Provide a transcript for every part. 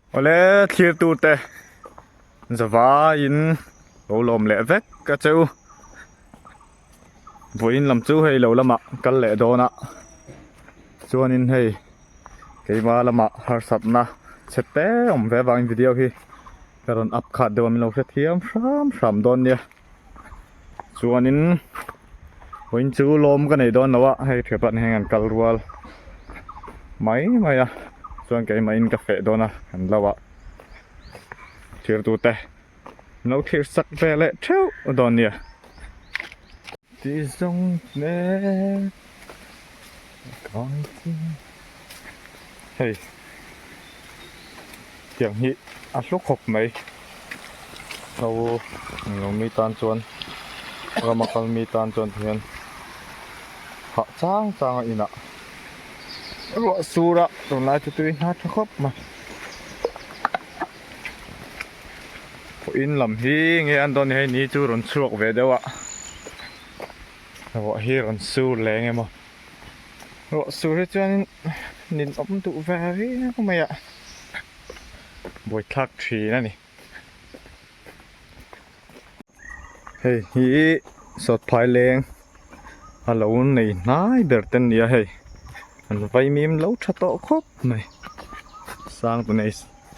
Awle thlir tur te zavaiin lo lawm leh vek a che u. Vawiin lam chu hei lo lamah kal leh dawn a chuanin hei keima lamah harsatna chhe te awm ve avangin video hi ka rawn up khat deuh a min lo hrethiam hram hram dawn nia. Chuanin vawiin chu lawm ka nei dawn lo a hei thian hian an kal rual mai mai a chuan keimah in ka feh dawn a kan lo ah thir tu te an lo thlir sak ve leh theuh dawn nia. Tih zawng hle hei tiang hi a hlu khawp mai lo lo mi tan chuan rama kal mi tan chuan ti hian hah chang chang a inah ruah sur a tunlai chu tui hna tha khawp mai pawhin lam hi nge an dawn ni hei ni chu rawn chhuak ve deuh a. Ruah hi rawn sur leh eng emaw ruah sur hi chuanin nin awm duh ve viau mai a buaithlak thin a ni hei hi sawtphai leng a lo nei hnai ber te ania hei an vaimim lo tha tawh khawp mai sang tu nei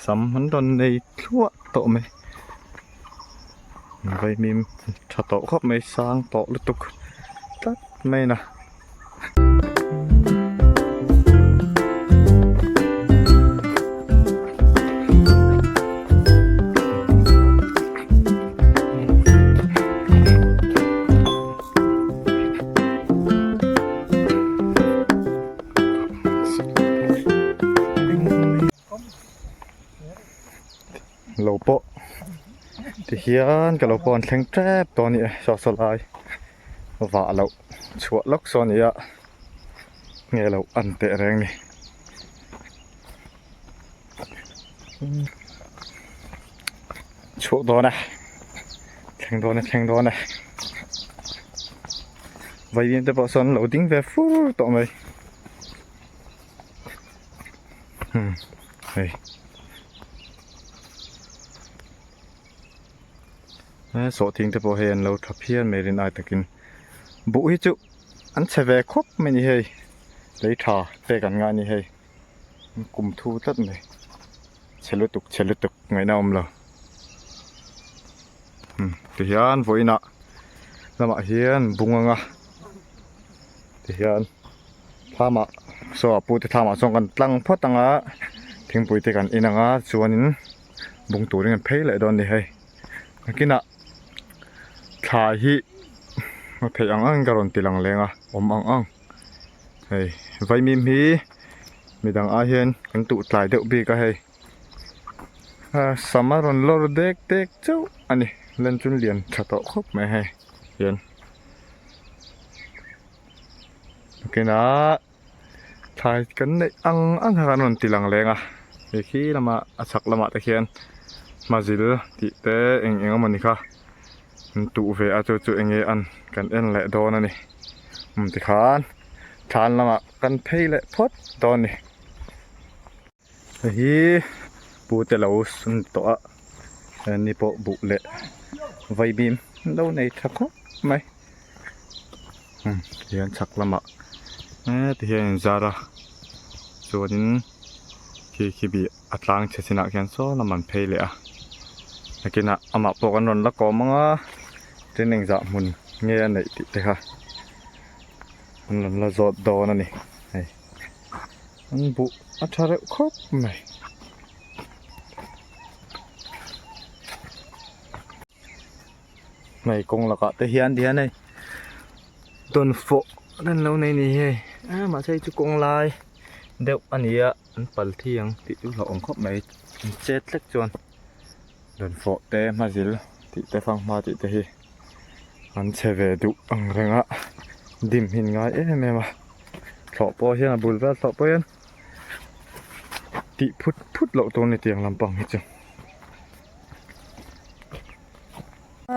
sam an rawn nei thluah tawh mai. Vaimim tha tawh khawp mai sang tawh lutuk tlat mai na. Lo pawh ti hian ka lo pawh an thleng tep tawh a ni e saw saw lai vah loh chhuah lawk saw a ni a nge lo an teh reng ni chhuah dawn e thleng dawn e thleng dawn e vawiin te pawh sawn lo ding ve fur tawh mai. Hmm hei he sawhthing te pawh hei an lo tha phian mai rin ai takin buh hi chu an chhe ve khawp mai ni hei lei tha pek an ngai a ni hei an kum thu tlat mai chhe lutuk chhe lutuk ngaihna a awm lo hmm tihian vawiinah lamah hian bung anga tihian. Thlamah saw a pute thlamah chuan kan tlang phawt ang a thingpui te kan in ang a chuanin bung turin kan phei leh dawn a ni hei nakinah thla hi a theih ang ang in ka rawn ti lang leng a awm ang ang hei vaimim hi midang ai hian kan tuh tlai deuh bik a hei sam a rawn lawr dek dek chauh a ni len chu lian tha tawh khawp mai hei hian. Nakinah thlai kan neih ang ang kha kan rawn ti lang leng a hei khi lamah a chhak lamah te khian hmazil tih te eng eng emawni kha an tuh ve a chu chu eng nge an kan en leh dawn a ni umm tikhan thlan lamah kan phei leh phawt dawn a ni. Hei hi pu te lo sun tawh a ni pawh buh leh vaibim an lo nei tha khawp mai umm tihian chhak lamah heti hian an zar a chuanin khi khi bih a tlang chhe chinah khian saw lam an phei leh a nakinah amah pawh kan rawn la kawm ang a tin engzah hmun nge a neih tih te kha an rawn la zawt dawn a ni hei. An buh a tha reuh khawp mai. Hei kawng lakah te hian ti hian hei dawnfawh an lo nei ni hei a mahse hei chu kawng lai deuh a ni a an pal thi ang tih chu hlauhawm khawp mai an chet hlek chuan dawnfawh te hmazil tih te fanghma tih te hi an che ve duh ang reng a dim hin ngai em em a. Thlawh pawh hian a bul vel thlawh pawh hian tih phut phut loh tur a ni tiang lampang hi chu.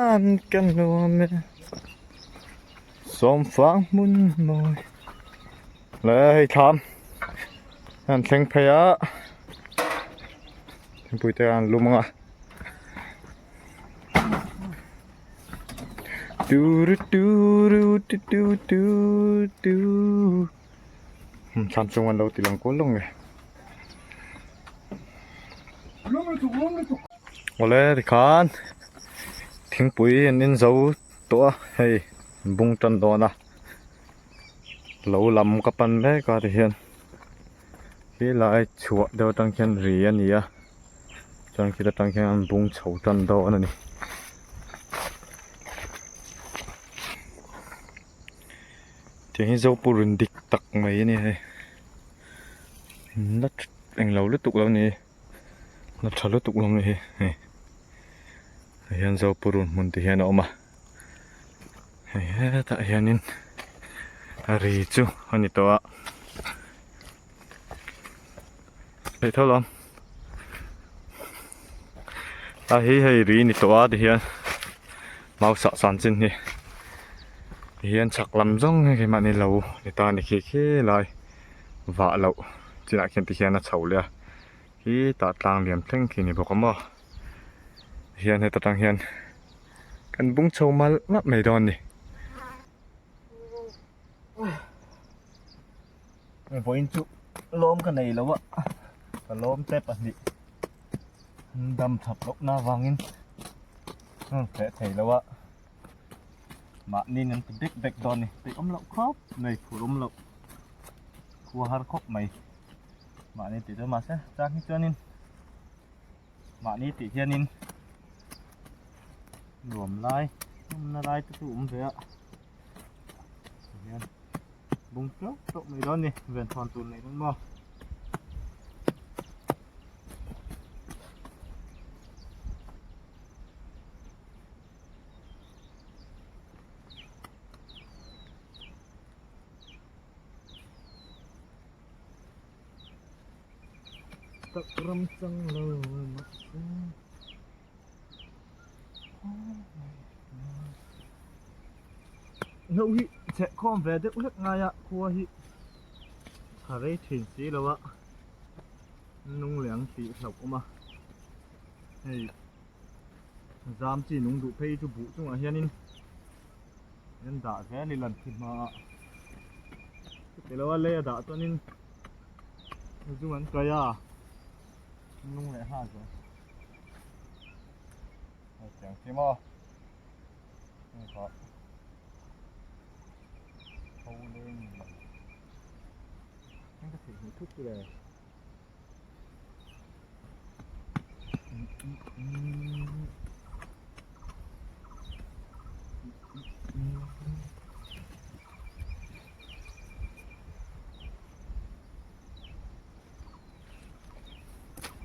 An ka nuam e sawmfang hmun mawi le hei thlam an thleng phei a. Thingpui te an lum ang a. Tu ru tu ru tu tu tu tu thlam chung an lo ti lang kual lawng nge. Awle tikhan thingpui an in zo tawh a hei bung tan dawn a lo lam ka pan mek a tihian helai chhuah deuh atang khian ri a ni a chuan khita tang khian an bung chho tan dawn a ni. Tiang hi Zopurun dik tak mai a ni hei la englo lutuk lo a ni la tha lutuk lo a ni hei hei hian Zopurun hmun te hian a awm a hei hetah hianin a ri chu a ni tawh a theih tho lo a hi hei ri ni tawh a tihian mau sah san chin hi tihian chhak lam zawng hi keimahni lo ni ta a ni khi khi lai vah loh chinah khian tihian a chho leh a khi tah tlang liam thleng khi a ni bawk a maw hian heta tang hian kan bung chho mal map mai dawn a ni. Vawiin chu lawm ka nei lo a ka lawm te pahnih an dam thap loh na avangin an hreh thei lo a mahni an ti bek bek dawn a ni peih awm loh khawp mai phur awm loh khua har khawp mai mahni tih chu mahse chang hi chuanin mahni tih hianin nuam lai nawmna lai te chu awm ve a. Hian bung tlauh tlauh mai dawn a ni ven thawn tur nei dawn maw. Tak ram chang lo mahse. Hlo hi chheh khawm ve deuh hlek ngai a khua hi a rei thin si lo a nung leh ang tih hlauh awm a hei zam chi nung duh phei chu buh chungah hianin an dah zel i lan thi hma a chuti lo a lei a dah chuanin zung an kai a nung leh nghal zel. Hetiang khi maw hei kha ho leng heng ka theih hmuh thut chu le.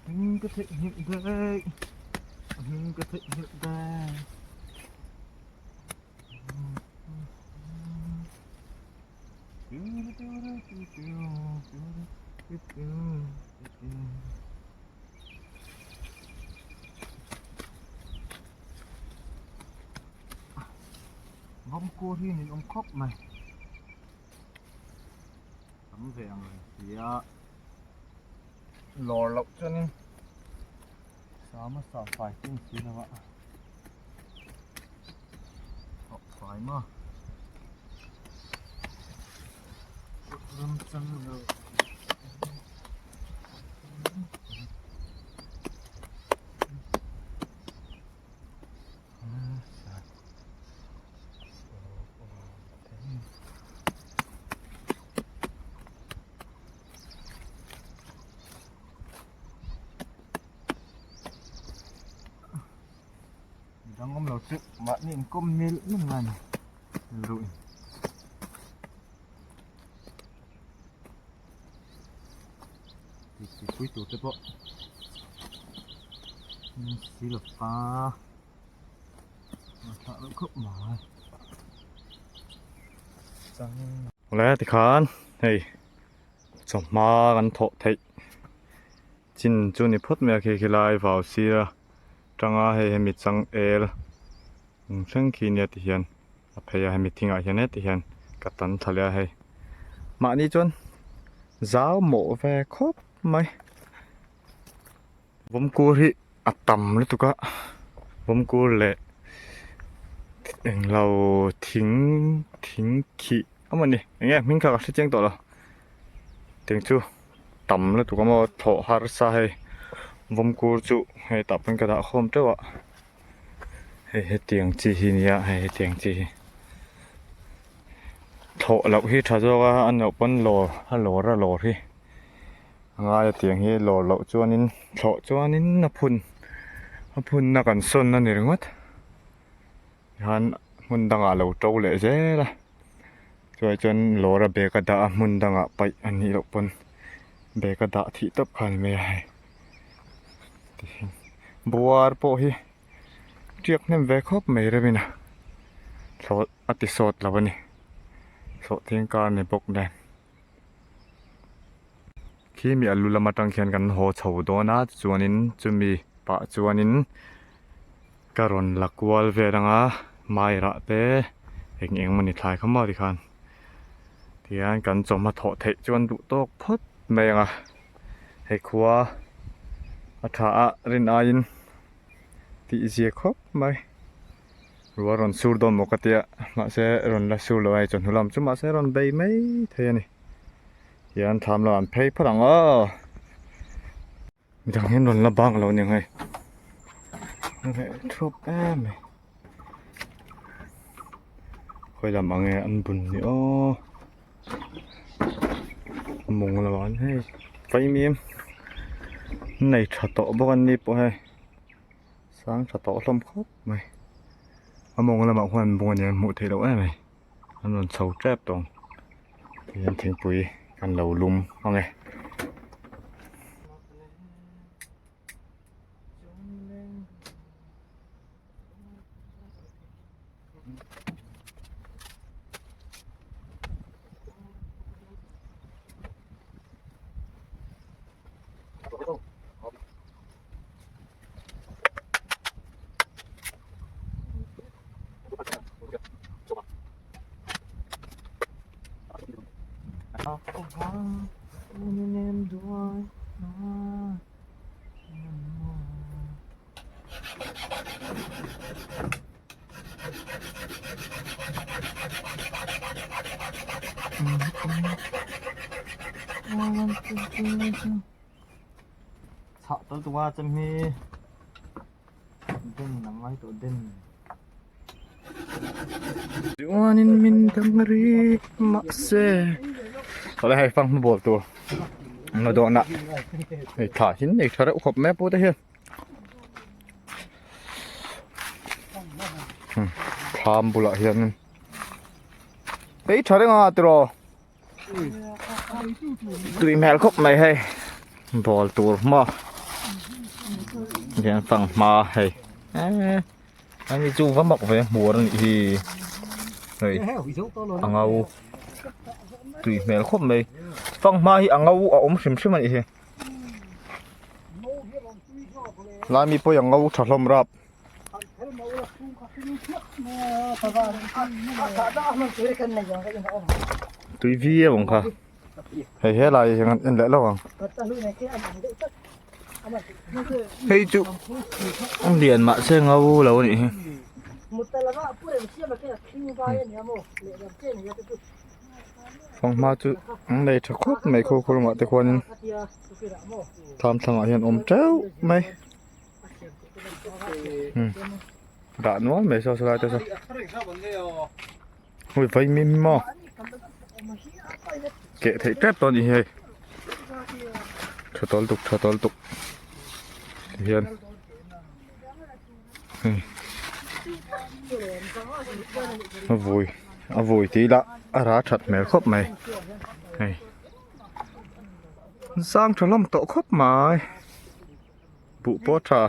Hming ka theihnghilh daih hming ka theihnghilh daih Vawmkur hi nin awm khawp mai tam ve ang reng si a. Lawr loh chuanin sama sa fai chu ni si lo a thawh fai maw ram chang lo. Midang awm lo chu mahni inkawm nil nil ngai ni rilru in. Titi pui tur te pawh si lo pa thlah loh khawp mai. Awle tikhan hei. Chawhma kan thawh theih chin chu ni phawt mai a khi khilai vau sir atanga hei hemi changel ang thleng khi nia ti hian a phei a hemi thingah hian heti hian ka tan thla leh a hei mahni chuan zau mawh ve khawp mai. Vawmkur hi a tam lutuk a vawmkur leh englo thing thing khih a mawni eng nge hming kha ka hre chiang tawh lo tiang chu tam lutuk a maw thlawh harsa hei vawmkur chu hei tah pawn ka dah khawm teuh a hei hetiang chi hi nia hei hetiang chi hi thlawh loh hi tha zawk a a neuh pawn lawr a lawr a lawr hi. A ngaia tiang hi lawr loh chuanin thlawh chuanin a phun a phunna kan sawn a ni ringawt tihian hmun dangah a lo to leh zel a chuai chuan lawr a bag a dah a hmun dangah paih a nih loh pawn bag a dah thih tawp kha a ni mai a hei tihian buar pawh hi tiak hnem ve khawp mai reuhin a thlawh a ti sawt lo a ni sawhthing kar ni bawk nen. Khi mi a lu lam atang khian kan haw chho dawn a chuanin chumi pah chuanin ka rawn la kual vel ang a mai rah te eng eng mawni thlai kha maw tikhan tihian kan chawhma thawh theih chuan duh tawk phawt mai ang a hei khua a tha a rin aiin tih zia khawp mai. Ruah rawn sur dawn maw ka tia mahse rawn la sur lo a hei chawhnu lam chu mahse rawn bei mai thei a ni hian thlam lamah an phei phawt ang aw midang hian rawn la bang lo a niang hei a reh thuap em mai khawi lam ang nge an bun ni aw mawng lamah an hei vaimim nei tha tawh bawk an ni pawh hei. Sang tha tawh hlawm khawp mai a mawng lamah khuan bung ania hmuh theih loh em mai an rawn chho tep tawh ang tihian thingpui an lo lum ang e. Chhah tal tuk a chem hi den a ngai tawh den. Chuanin min dang ri mahse Awle hei fang hma bawl tur Nga dawhna hei thla hin nei tha reuh khawp mai a pu te hian Thlam bulah hianin Ei tha reng a tiraw. Tui hmel khawp mai hei ball tur maw hian fanghma hei eee ani chu va mak ve hmuar a nih hi hei a ngau tui hmel khawp mai fanghma hi a ngau a awm hrim hrim a nih hi lai mi pawh hi a ngau tha hlawm rap. Tui viau ang kha hei helai hi an en leh lo ang hei chu lian mahse ngau lo a nih hi. Fanghma chu an nei tha khawp mai khaw khaw lamah te khuanin thlam thlangah hian awm teuh mai. Dah nual mai saw salai te saw. Ui vai mim maw. Keh theih tep tawh ni hei. Tha tawl tuk tha tawl tuk. Ti hian. A vui a vui tih lah a ra that hmel khawp mai. Hei. Zang tha hlawm tawh khawp mai. Buh pawh tha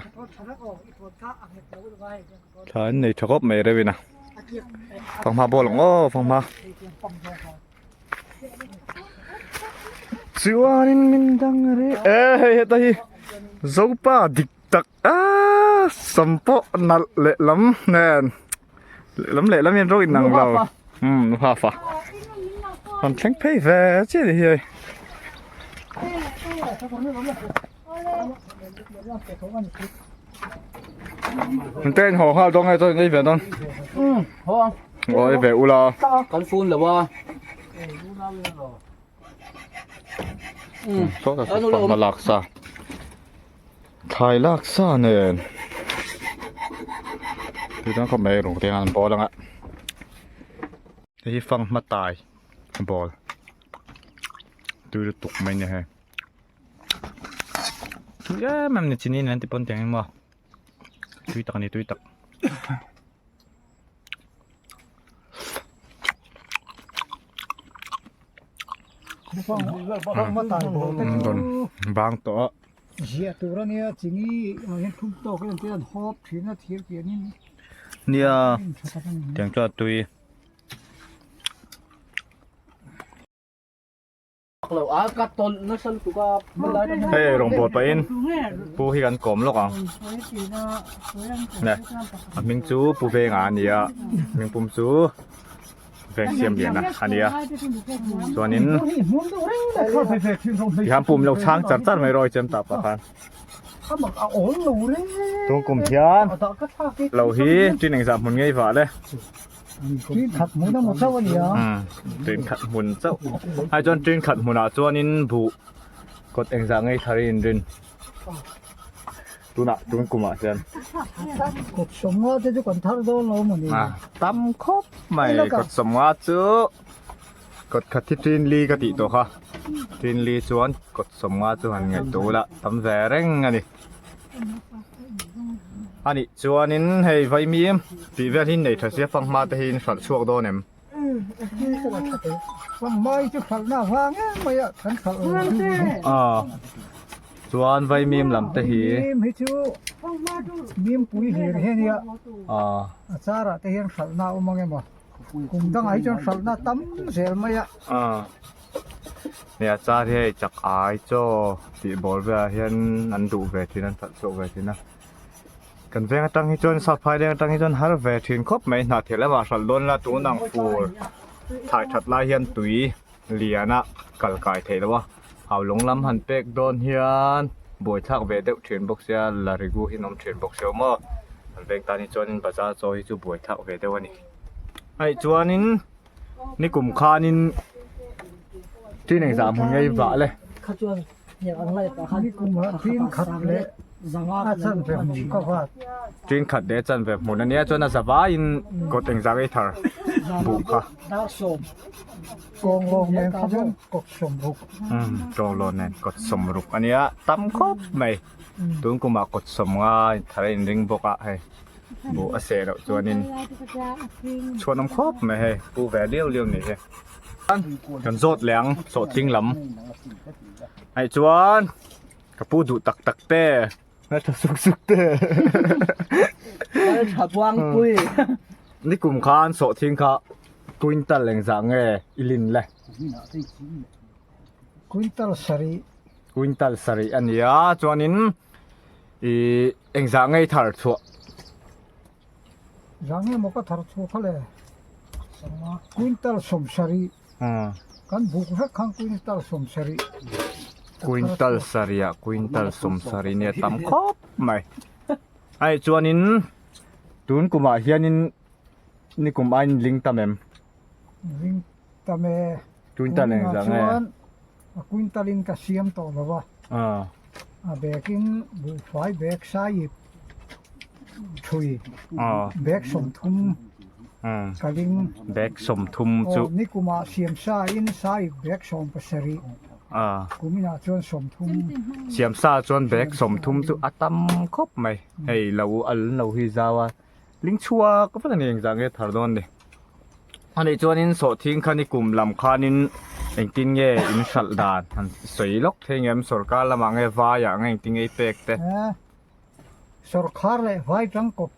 tha an nei tha khawp mai reuh in a fanghma ball ang aw fanghma chuanin min dang rih e hei heta hi zopa dik tak a sam pawh nalh lehlam nen lehlam lehlam hian rawng inang lo umm nuhaf a rawn thleng phei ve chiah a ni hi hei. Inte in haw nghal dawn nge chuan in ei ve dawn? Um, haw ang. Aw ei ve ula. Kan phone lo a. Um, sawta fanghma lak sa. Thlai lak sa nen. Tui khawp mai rung te an bawl anga. Hei hi fanghma tai bawl. Tui lutuk mai a ni hei. Tui em em ni chini nen ti pawn tiang emaw tui tak a ni tui tak. Bang tawh a. Ziah tur a nia chini ah hian thum tawk em te an hawp thin a thir pianin. Nia tiang chuan tui. Hei rawngbâwl pahin pu hi kan kawm lawk ang nge a hming chu pu venga a ni a hming pum chu Vengsiamliana a ni a chuanin tihian pum lo chhang char char mai rawih chem tah pah khan tun kum hian lo hi tin engzah hmun ngei vah le. Tin khat hmun emaw chauh a ni a. Tin khat hmun chauh. Hai chuan tin khat hmunah chuanin buh kawt engzah ngei thar in rin. Tunah tun kumah hian. Kawt sawmnga te chu kan thar dawn lo maw ni? Tam khawp mai kawt sawmnga chu kawt khat hi tin li ka tih tawh kha. Tin li chuan kawt sawmnga chu han ngaihtuah ula tam ve reng a ni. A nih chuanin hei vaimi tih vel hi nei tha sia fanghma te hi in hralh chhuak dawn em? Fanghma hi chu hralhna a vang em mai a, kan hralh lo A chuan vaimim lam te hi Mim hi chu mim pui hlir hi a nia a charah te hian hralhna a awm ang emaw kum dangah hi chuan hralhna tam zel mai a. Nia char hi hei chak ai chaw tih bawl velah hian an duh ve thin a an hralh chhuak ve thin a kan veng atang hi chuan sap phai leng atang hi chuan har ve thin khawp mai hnah thel lamah hralh dawn la tun ang fur thai that lai hian tui lian a kal kai theih loh a haulawng lam han pek dawn hian buaithlak ve deuh thin bawk sia la rigu hi an awm thin bawk sia maw an veng tan hi chuanin bazar chaw hi chu buaithlak ve deuh a ni hei chuanin. Nikum khanin tin engzah hmun ngei vah le. Tin khat leh chan ve hmun ania chuan a za vaiin kawt engzah ngei thar buh kha. Kawnglawng nen kawt sawmruk ania tam khawp mai tun kumah kawt sawmnga thar a inring bawk a hei. Buh a seh loh chuanin chhuan awm khawp mai hei pu ve liau liau ni hi kan zawt leh ang sawhthing lam aih chuan ka pu duh tak tak te tha suk suk te tha buang pui nikum khan sawhthing kha quintal engzah nge i lin le quintal sarih quintal sarih a nia chuanin Ih engzah ngei thar chhuah? Zah nge maw ka thar chhuah kha le? Quintal sawmsarih. Kan buk vek khan quintal sawmsarih. Quintal sarih ah quintal sawmsarih nia tam khawp mai. Hei chuanin tun kumah hianin nikum aiin ling tam em? Ling tam e. Quintal engzah nge? A quintal in ka siam tawh lo a. A bag in buhfai bag saip thui bag sawmthum ka ling. Bag sawmthum chu. Aw nikumah siamsa in saip bag sawm pasarih kuminah chuan sawmthum. Siamsa chuan bag sawmthum chu a tam khawp mai. Hei lo al lo hi zau a. Ling chhuak vek a ni engzah nge thar dawn ni. Anih chuanin sawhthing kha nikum lam khanin engtin nge in hralh dan han sawi lawk thei ngem sawrkar lamah nge vaiah nge engtin nge i pek te. Sawrkar leh vai tangkawp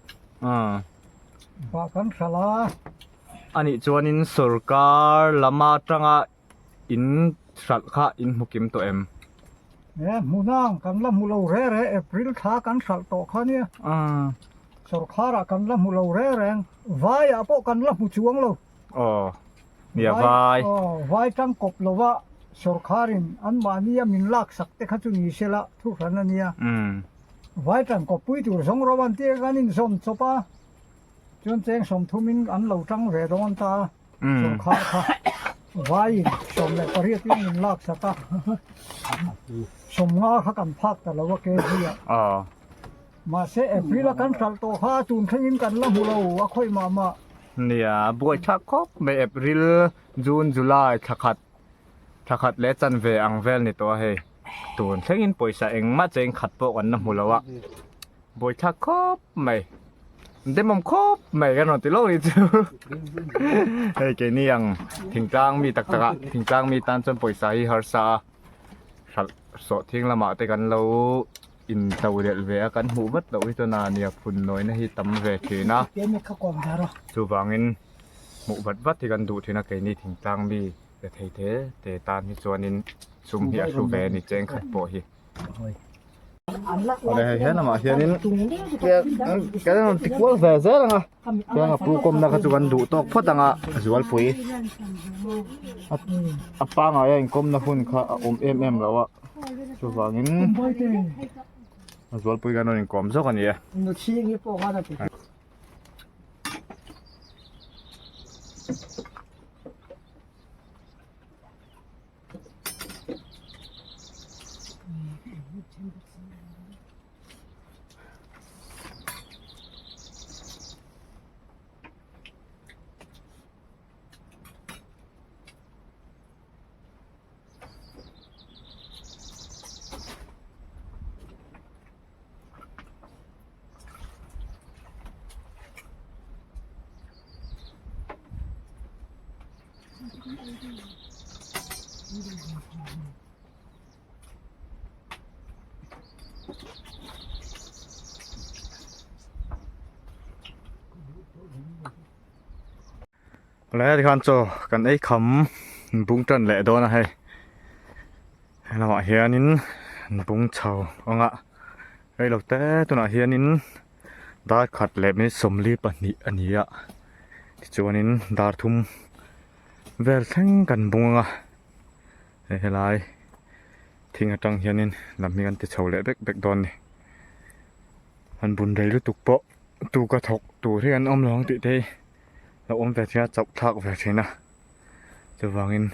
bah kan hralh a. Anih chuanin sawrkar lama tanga In hralh kha in hmu kim tawh em? E, hmunang kan la hmu lo re re, April thla kan hralh tawh kha nia. Sawrkharah kan la hmu lo re reng, vaiah pawh kan la hmu chuang lo. Aw, nia vai. Aw, vai tangkawp lova. Sawrkharin anmahnia min laksak te kha chu ni sela thu hran a nia. Vai tan kawppui tur zawng ro an tia kan inzawn chawp a, chuan cheng sawmthumin an lo tang ve dawn ta a, sawrkhar kha vaiin 18 in min laksak a, 50 kha kan phak ta lo a kg ah. Mahse April a kan hralh tawh kha tun thlengin kan la hmu lo a khawih mah mah. Nia, buaithlak khawp mai April, June, July thla khat. Thla khat leh chanve ang vel ni tawh a hei. Tun thlengin pawisa engmah cheng khat pawh kan la hmu lo a. Buaithlak khawp mai. Demawm khawp mai kan rawn ti lawk ni chu. Hei keini ang thingtlang mi tak tak ah thingtlang mi tan chuan pawisa hi harsa a. Hralh sawh thing lamah te kan lo in to delh ve a kan hmuh vat loh hi chuan a nia phun nawina hi tam ve thin a. Chuvangin. Hmuh vat vat hi kan duh thin a, keini thingtlang mi pe thei te te tan hi chuanin sum hi a hlu ve a ni cheng khat pawh hi. Awle hei he lamah hianin kan rawn ti kual ve zel ang a, chuan a pu kawmna kha chu kan duh tawk phawt ang a, zualpui a pangai a inkawmna hun kha a awm em em lo a, chuvangin zualpui kan rawn inkawm zawk a ni e. Lai ah khan chaw kan ei kham bung tan leh dawn a hei helamah hianin bung chho ang a rei lo te tunah hianin dar khat leh minute 42 a ni a tichuanin dar thum vel thleng kan bung ang a hei helai thing atang hianin lam hi kan ti chho leh vek vek dawn a ni an bun rei lutuk pawh tuka thawk tur hi an awm lo ang tih te hi lo awm ve thin a chauh thlak ve thin a chuvangin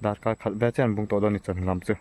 darkar khat vel chiah an bung tawh dawn a ni chawhnu lam chu.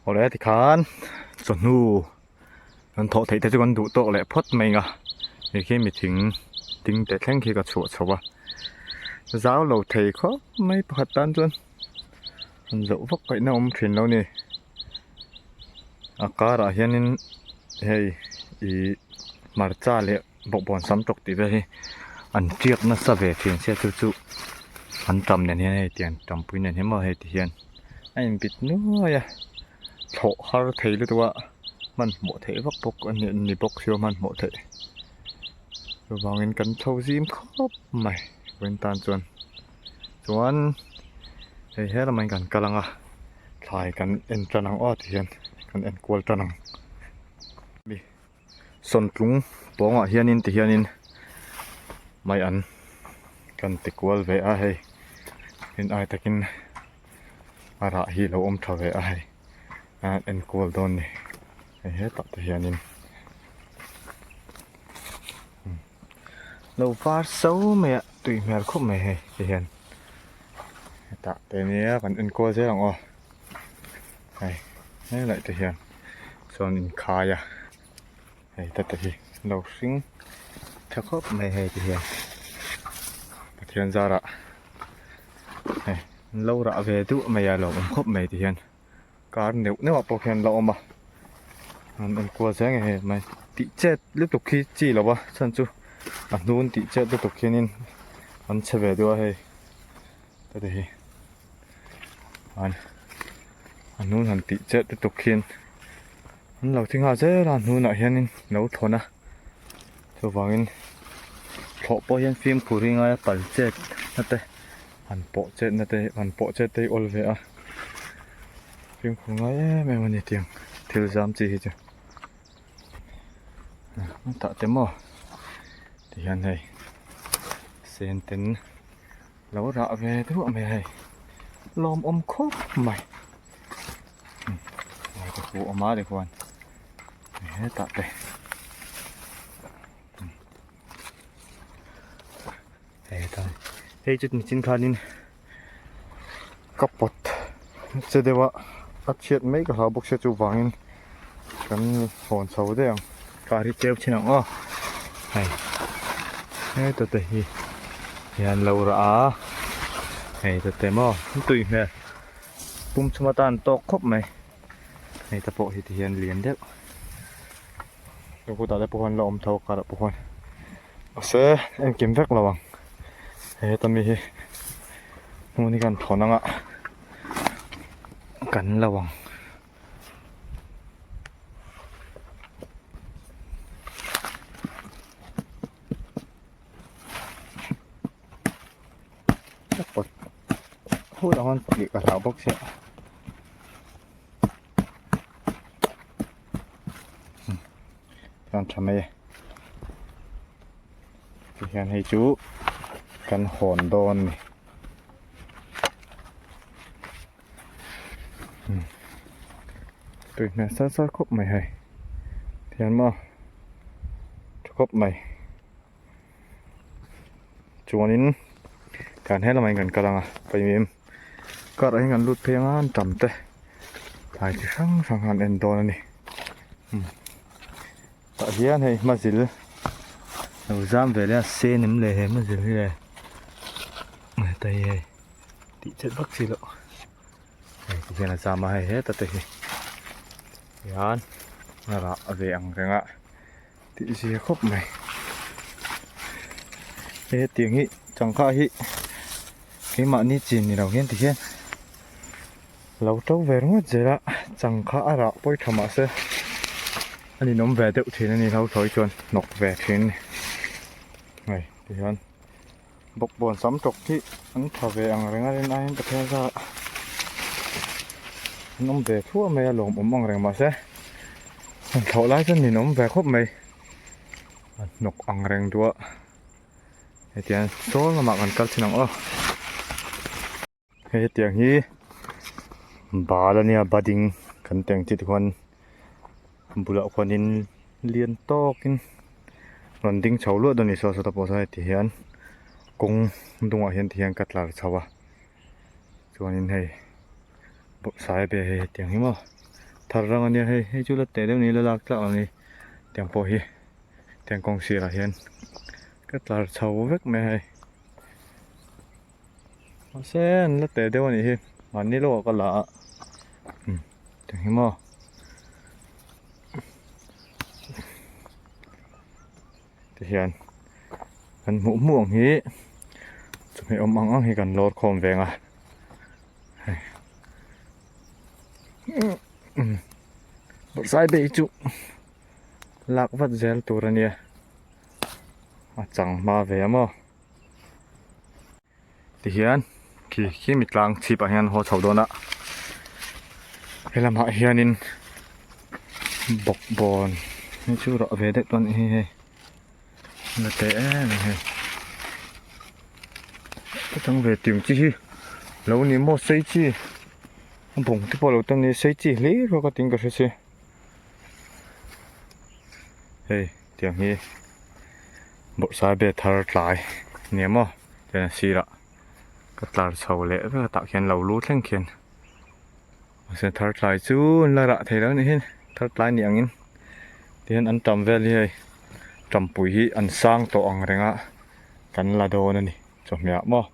Awle tikhan chawhnu kan thawh theih te chu kan duh tawk leh phawt mai ang a hei khi mi thing ding teh thleng khi ka chhuah chho a zau lo thei khawp mai pakhat tan chuan han zoh vak ngaihna awm thin lo ni a karah hianin hei ih hmarcha leh bawkbawn sam tawk tih vel hi an tiak nasa ve thin sia chu chu an tam nen hian hei tiang tampui nen hian maw hei ti hian a inbit nuai a thlawh har thei lutuk a hmanhmawh theih vak bawk a ni bawk sia hmanhmawh theih chuvangin kan chho zim khawp mai vawiin tan chuan chuan hei he lamah hian kan kal ang a thlai kan en tan ang aw tihian kan en kual tan ang. Sawntlung pawngah hianin ti hianin mai an. Kan ti kual ve a hei in ai takin a rah hi lo awm tha ve a hei a en kual dawn ni hei hetah te hianin lo var so mai a tui hmel khawp mai hei ti hian hetah te nia kan en kual zel ang aw hei helai te hian chuan inkhai a. Hei ta te hi lo hring tha khawp mai hei ti hian Pathian zarah hei an lo rah ve duh mai a lo awm khawp mai ti hian kar neuh neuh ah pawh khian la awm a an en kual zel nge hei mai tih chet lutuk hi chi lo a chhan chu a hnun tih chet lutuk hianin an che ve duh a hei ta te hi an a hnun han tih chet lutuk hian. An lo thi nghal zel a hnunah hianin lo thawn a chuvangin thlawh pawh hian fimkhur hi ngai a pal chet na te han pawh chet na te han pawh chet te hi awl ve a fimkhur ngai em em a ni tiang thil zam chi hi chu tah te maw tihian hei sen ten lo rah ve duah mai a hei lawmawm khawp mai. Ka hmu awm a tikhuan hetah te hetah hei chu nichin khanin ka pawt che deuh a a chhiat mai ka hlau bawk sia chuvangin kan hawn chho daih ang car hi cheu thin ang aw hei heta te hi hian lo rah a hei ta te maw tui hmel. Pum chhum atan tawk khawp mai hei te pawh hi ti hian lian deuh hutah te pawh hian la awm tho karah pawh hian mahse engkim vek lo ang heta mi hi hmun hi kan thawn anga kan lo ang. Phut ang an tih ka hlau bawk sia chuan tha mai e tihian hei chu kan hawn dawn a ni tui hmel sar sar khawp mai hei tihian maw tha khawp mai. Chuanin kan he lamah hian kan kal ang a pawimawh em car ah hian kan lut phei ang a an tam te thlai chi hrang hrang kha an en dawn a ni tah hian hei hmazil lo zam ve leh a sen em le he hmazil hi le heta hi hei tih chet vak chi loh hei ti hian a zam a hei heta te hi hian a rah ve ang reng a. Tih zia khawp mai he tiang hi changkha hi keimahni chin ni lo hian ti hian lo to ve ringawt zel a changkha a rah pawi tha mahse a ninawm ve deuh thin a ni lo thawi chuan hnawk ve thin a ni hei ti hian bawkbawn sam tawk hi an tha ve ang reng a rin aiin Pathian zar ah an awm ve thuah mai a lawmawm ang reng mahse an thlawh lai chuan ninawm ve khawp mai a hnawk ang reng duah hetiang sawn lamah kan kal thin ang aw hei hetiang hi bal ania budding kan tih ang chi te khuan bulah khuanin lian tawkin rawn ding chho luah dawn a ni saw sawtah pawh sawn heti hian kawng dungah hian ti hian ka tlar chho a chuanin hei bawrhsai vel hei hetiang hi maw thar rang ania hei hei chu la teh deuh ni la lak tlak lo ni tiang pawh hi tiang kawng sirah hian ka tlar chho vek mai a hei. Mahse an la teh deuh a nih hi mahni lawkah ka la a umm tiang hi maw tihian kan hmuh hmuh ang hi chawhmeh awm ang ang hi kan lawr khawm veng a hei umm bawrhsai beh hi chu lak vat zel tur a nia a chang hma ve a maw. Tihian khi khi mi tlang chhip ah hian haw chho dawn a helamah hianin bawkbawn hi chu rah ve deuh chuan hei hei la teh em em hei. chang ve tiang chi hi lo ni maw sei chi a bawng te pawh a lo tam ni sei chi hle rawk a tiin ka hre che hei tiang hi bawrhsai be thar tlai nia maw tian a sirah ka tlar chho leh vek a tah khian lo lu thleng khian mahse thar tlai chu an la rah thei lo a nih hi thar tlai ni angin tihian an tam vel hi hei tampui hi an sang tawh ang reng a kan la dawn a ni chawhmeh ah maw.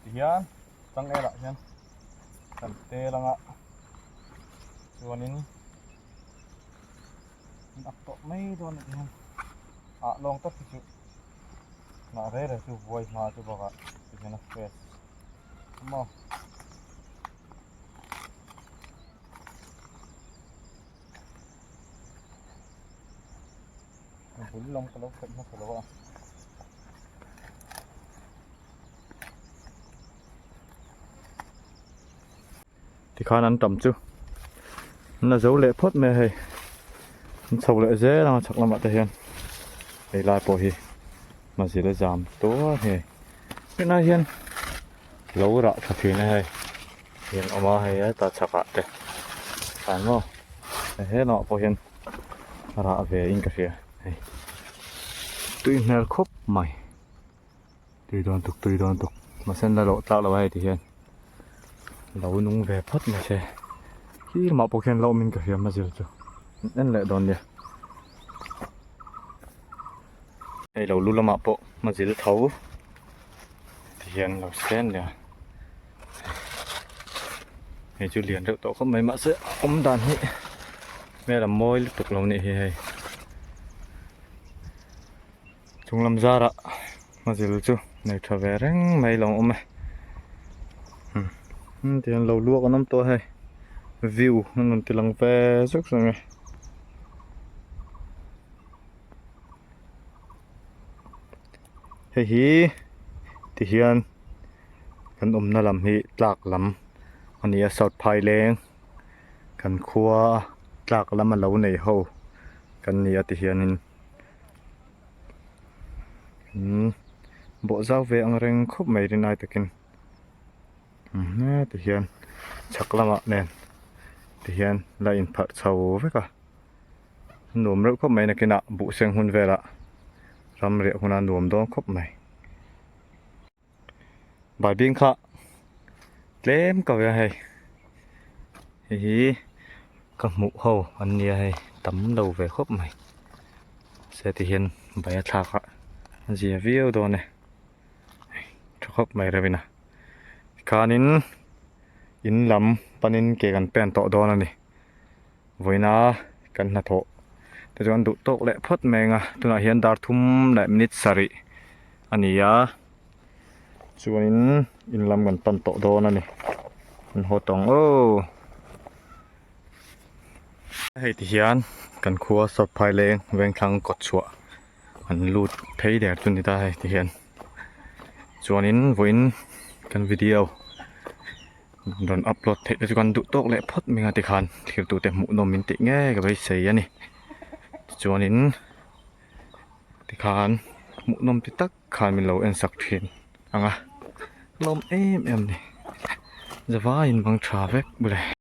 Tihian changel ah hian kan tel anga chuanin an ak tawh mai dawn a tihian ah lawng tawp hi chu mah reng reng chu vuai hma chu bakah tihian a fresh maw. A bul lam ka lo khaih hmasa lo a. Tikhan an tam chu an la zo leh phawt mai a hei an chho leh zel ang a chhak lamah te hian hei lai pawh hi mazil a zam tuar hei tunah hian lo rah tha thin a hei hian awm a hei heta chhakah te thlai maw he lamah pawh hian a rah ve in ka hria hei tui hmel khawp mai tui dawn tuk tui dawn tuk mahse an la lawh tlak lo a hei ti hian lo nung ve phawt mai se khi lamah pawh khian la awm in ka hria mazil chu en leh dawn nia hei lo lu lamah pawh mazil tho ti hian lo sen leh a hei chu lian reuh tawh khawp mai mahse a awm dan hi hmel a mawi lutuk lo nih hi hei chung lam zarah mazil chu nei tha ve reng mai lo awm e umm tihian lo luak an awm tawh a hei view an rawn ti lang ve zuk zuk a. Hei hi tihian kan awmna lam hi tlak lam a ni a south phaileng kan khua tlak lam a lo nei ho kan ni a tihianin umm bawh zau ve ang reng khawp mai rinai takin tihian chhak lamah nen tihian la inpharh chho vek a. Nuam reuh khawp mai nakinah buh seng hun velah ram riah huna nuam dawn khawp mai. Baibing kha tlem ka ve a hei hei hi ka hmuh ho an nia hei tam lo ve khawp mai se ti hian bai a thlak a a zia viau dawn e tha khawp mai reuhin a tikhanin in lam panin ke kan pen tawh dawn a ni. Vawiina kan hnathawh te chuan duh tawk leh phawt mai ang a tunah hian dar thum leh minute sarih a ni a chuanin in lam kan pan tawh dawn a ni an haw tawng aw hei ti hian kan khua sawrphai leng vengthlang kawt chhuah an lut phei der chu ni ta hei ti hian chuanin vawiin kan video. Rawn upload theih te chu kan duh tawk leh phawt mai a tikhan thlir tute hmuh nawm min tih ngei ka beisei a ni tichuanin tikhan hmuh nawm ti tak khan min lo en sak thin ang a lawm em em a ni zavaiin mang tha vek bawlh e.